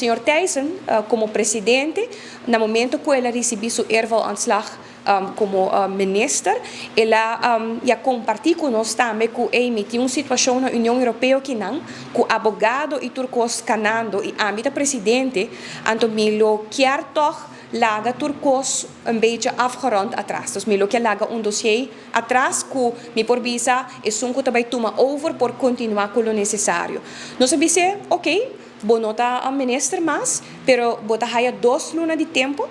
Señor Thijssen, como presidente, na momento cu el a ricibi su eervol ontslag como minister, el a ya comparti cu nos tambe cu ey mi tin un situacion na Union Europeo kinan cu abogado y tur cos canando y ami ta presidente, anto mi lo kier toch laga tur cos een beetje afgerond atras. Dus mi lo kier laga un dossier atras cu mi por bisa esun cu ta bay tuma over por continua cu lo necesario. Nos a bis'e, ok. Bo no ta minister mas, pero bo ta haya 2 luna di tempo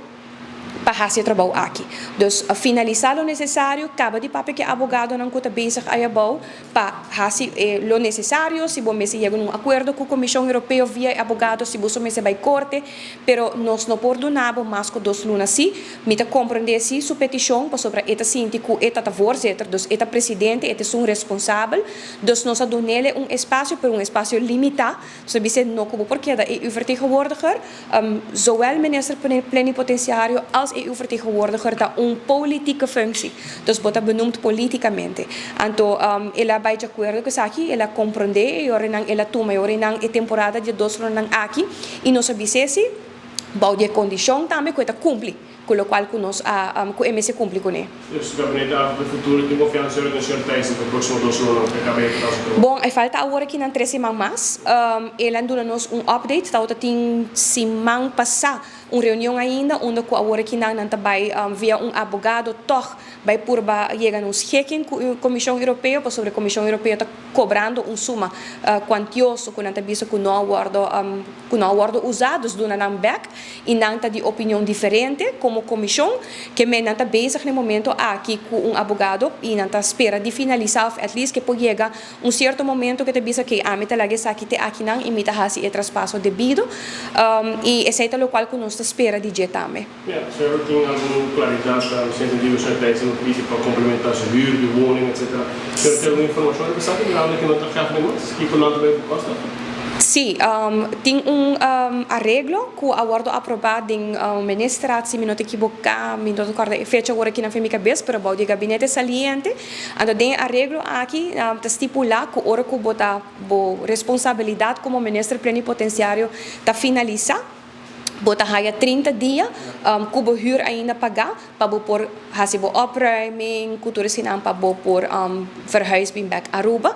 pa haci e trabou aki. Dus finalisa lo necesario, caba di papia cu abogadonan cu ta bezig ayabou pa haci lo necesario, si bo mester yega un acuerdo cu Comision Europeo via abogado, si bo mester bay corte, pero nos no por duna bo mas cu 2 luna si. Mi ta comprende si su peticion, pasobra e ta sinti cu e ta voorzitter, dus e ta presidente, e ta un responsabel, dus nos a dun'e un espacio, pero un espacio limita. Dus bisa no como por keda EU-vertegenwoordiger, zowel minister plenipotenciario als EU-vertegenwoordiger ta un politieke functie. Dus bo ta benoemd politicamente. Anto, el a bay di acuerdo cu esaki, el a comprende, y ora el a tuma, y ora e temporada di 2 luna aki, y nos a bis'e si, bou di condicion tambe cu e ta cumpli, cu loke cu nos a cu e mester cumpli cu ne. Dus het kabinet de futuro tin confiansa den señor Thijssen pa e proximo 2 luna cu caba di. Bon, e falta awor aki na 3 siman mas. El a duna nos un update, ta tin siman pasa un reunion ainda, unda cu awor aki nan ta bay via un abogado toch bay purba yega na un schikking cu e Comision Europeo, pasobra e Comision Europeo ta cobrando un suma cuantioso cu nan ta bisa cu no a wordo cu no a wordo usa, dus duna nan back y nan ta di opinion diferente como comision, kiermen nan ta bezig na momento aki cu un abogado y nan ta spera di finalisa of at least cu por yega un cierto momento cu ta bisa cu ami ta laga esaki te aki nan y mi ta hasi e traspaso debido y esey ta loke cu nos ta spera di dje tambe. Ja, señor, tin algun claridad, sentido, señor Thijssen, pa complementa su huur, de woning, etc. Señor, tin algun informacion interesante mirando cu no ta jefe mas? Kico nan tambe costa? Si, tin un areglo cu a wordo aproba den ministerraad, si mi no ta ekivoca, mi no ta corda e fecha awor aki na mi cabes, pero bou di gabinete saliente. Anto den areglo aki ta stipula cu ora cu bo ta bo responsabilidad como minister plenipotenciario ta finalisa, bo ta haya 30 dia cu bo huur ainda paga pa bo por hasi bo opruiming, cu tur esnan pa bo por verhuis bin back Aruba.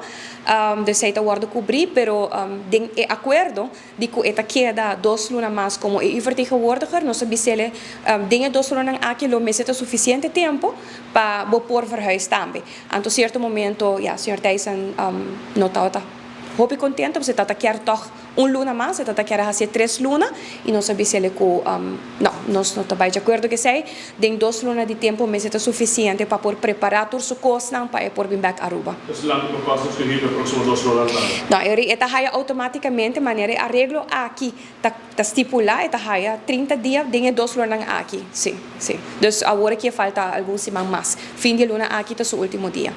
Dus esey ta wordo cubri, pero den e acuerdo di cu e ta keda 2 luna mas como EU vertegenwoordiger, nos a bis'e den e 2 luna aki lo mester ta suficiente tempo pa bo por verhuis tambe. Anto cierto momento, ja, señor Thijssen no ta hopi contento, e tata kier toch un luna mas, e tata kier hasi 3 luna y nos a bis'e cu no, nos no ta di acuerdo cu esey, den 2 luna di tempo mester ta suficiente pa por prepara tur su cosnan pa e por bin back Aruba. Dus lang propósito di e proximo 2 luna. No, e ta haya automaticamente, manera areglo aki ta stipula, e ta haya 30 dia den e 2 luna aki. Si. Dus awor aki falta algun siman mas. Fin di luna aki ta su ultimo dia.